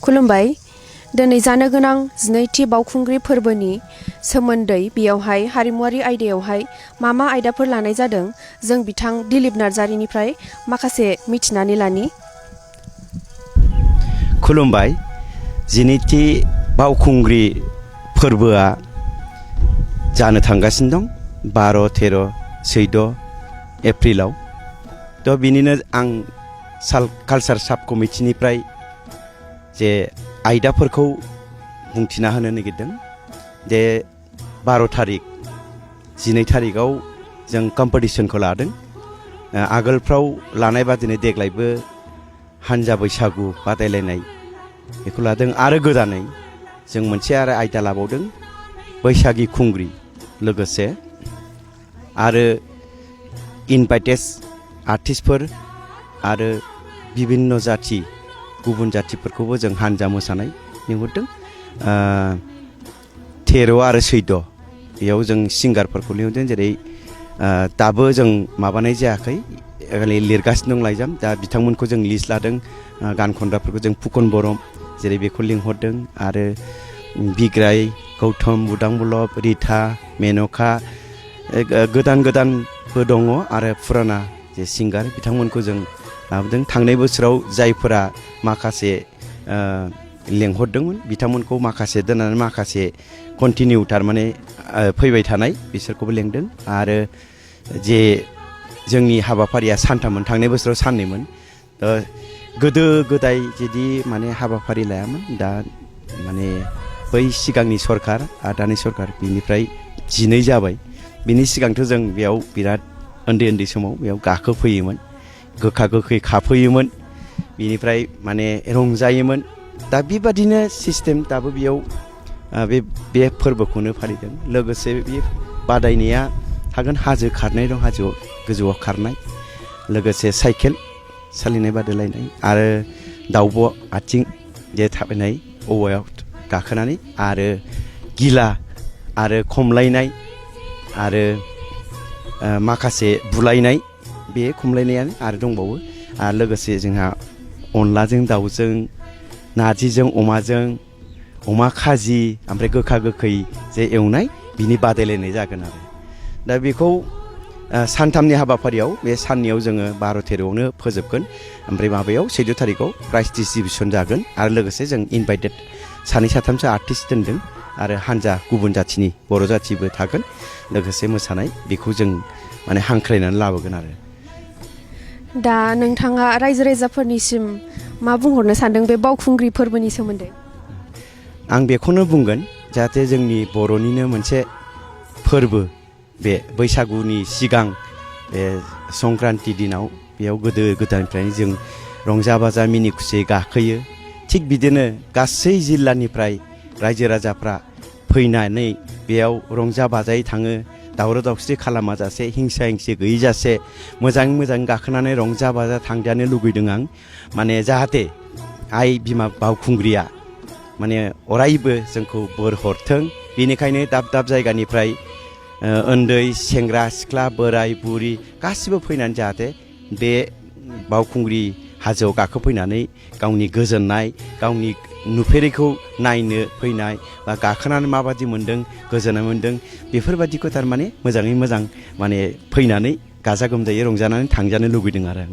खुलुमबाय दिनै जानो गोनां 12थि बावखुंग्रि फोरबोनि सोमोन्दै बेयावहाय हारिमुआरि आयदायावहाय मा आयदाफोर लानाय जादों जों बिथां दिलीप नार्जारिनिफ्राय माखासे मिथिनानै लानि। खुलुमबाय 12थि बावखुंग्रि फोरबोआ जानो थांगासिनो दं 12, 13, 14 एप्रिलाव। थ' बिनिनो आं कालचार साब कमिटिनिफ्राय जे आयदाफोरखौ बुंथिना होनो नागिरदों जे 12 थारिख 12 थारिखआव जों कम्पिटिशनखौ लादों। आगोलफ्राव लानाय बादिनो देग्लायबो हानजा बैसागु बादायलायनाय बेखौ लादों आरो गोदानै जों मोनसे आरो आयदा लाबावदों बैसागि खुंग्रि लोगोसे आरो इनभाइटेड आर्टिस्टफोर आरो बिभिन्न जाथि गुबुन जाथिफोरखौबो जों हानजा मोसानाय लिंहरदों। 13 आरो 14 बेयाव जों सिंगारफोरखौ लिंहरदों जेरै दाबो जों माबानाय जायाखै लिरगासिनो दं लाइजाम दा बिथांमोनखौ जों लिस्ट लादों। गान खनग्राफोरखौ जों फुकन बर' जेरै बेखौ लिंहरदों आरो बिग्राय गौतम बुदांबुलब रिता मेनका गोदानबो दङ आरो फुराना जे सिंगार बिथांमोनखौ जों लाबोदों। थांनाय बोसोराव जायफोरा माखासे लेंहरदोंमोन बिथांमोनखौ माखासे दोननानै माखासे कन्टिनिउ थारमाने फैबाय थानाय बिसोरखौबो लेंदों आरो जे जोंनि हाबाफारिया सानथाममोन थांनाय बोसोराव साननैमोन। गोदो गोदाय जुदि माने हाबाफारि लायामोन दा माने बै सिगांनि सरखार आरो दानि सरखार बिनिफ्राय 12 जाबाय। बिनि सिगांथ' जों बेयाव बिराद उन्दै समाव बेयाव गाखोफैयोमोन गोखा गोखै खाफैयोमोन बिनिफ्राय माने रंजायोमोन। दा बेबादिनो सिस्टेम दाबो बेयाव बे फोरबोखौनो फालिदों। लोगोसे बे बादायनाया थागोन हाजो खारनाय दं हाजोआव गोजौआव खारनाय लोगोसे साइकेल सालायनाय बादायलायनाय आरो दाउब' आथिं जे थाबायनाय औवायाव गाखोनानै आरो गिला आरो खमलायनाय आरो माखासे बुलायनाय बे खमलायनायानो आरो दंबावो आरो लोगोसे जोंहा अनलाजों दाउजों नारजिजों अमाजों अमा खाजि ओमफ्राय गोखा गोखै जे एवनाय बिनि बादायलायनाय जागोन आरो दा बेखौ सानथामनि हाबाफारियाव बे साननैयाव जोङो 12, 13आवनो फोजोबगोन। ओमफ्राय माबायाव 14 थारिखआव प्राइज डिस्ट्रिबिउसन जागोन आरो लोगोसे जों इनभाइटेड 2-3सो आर्टिस्ट दोनदों आरो हानजा गुबुन जाथिनि बर' जाथिबो थागोन लोगोसे मोसानाय बेखौ जों माने हांख्रायनानै लाबोगोन आरो। दा नोंथाङा रायजो राजाफोरनिसिम मा बुंहरनो सानदों बे बावखुंग्रि फोरबोनि सोमोन्दै? आं बेखौनो बुंगोन जाहाथे जोंनि बर'निनो मोनसे फोरबो बे बैसागुनि सिगां बे संक्रान्ति दिनाव बेयाव गोदो गोदायनिफ्रायनो जों रंजा बाजा मिनि खुसियै गाखोयो। थिग बिदिनो गासै जिल्लानिफ्राय रायजो राजाफ्रा फैनानै बेयाव रंजा बाजायै थाङो दावराव दावसि खालामाजासे हिंसा हिंसि गैयैजासे मोजाङै मोजां गाखोनानै रंजा बाजा थांजानो लुगैदों आं। माने जाहाथे आइ बिमा बावखुंग्रिया माने अरायबो जोंखौ बोर हरथों। बेनिखायनो दाब दाब जायगानिफ्राय उन्दै सेंग्रा सिख्ला बोराय बुरि गासिबो फैनानै जाहाथे बे बावखुंग्रि हाजोआव गाखोफैनानै गावनि गोजोननाय गावनि नुफेरैखौ नायनो फैनाय बा गाखोनानै माबादि मोन्दों गोजोननाय मोन्दों बेफोरबादिखौ थारमाने मोजाङै मोजां माने फैनानै गाजा गोमजायै रंजानानै थांजानो लुगैदों आरो आं।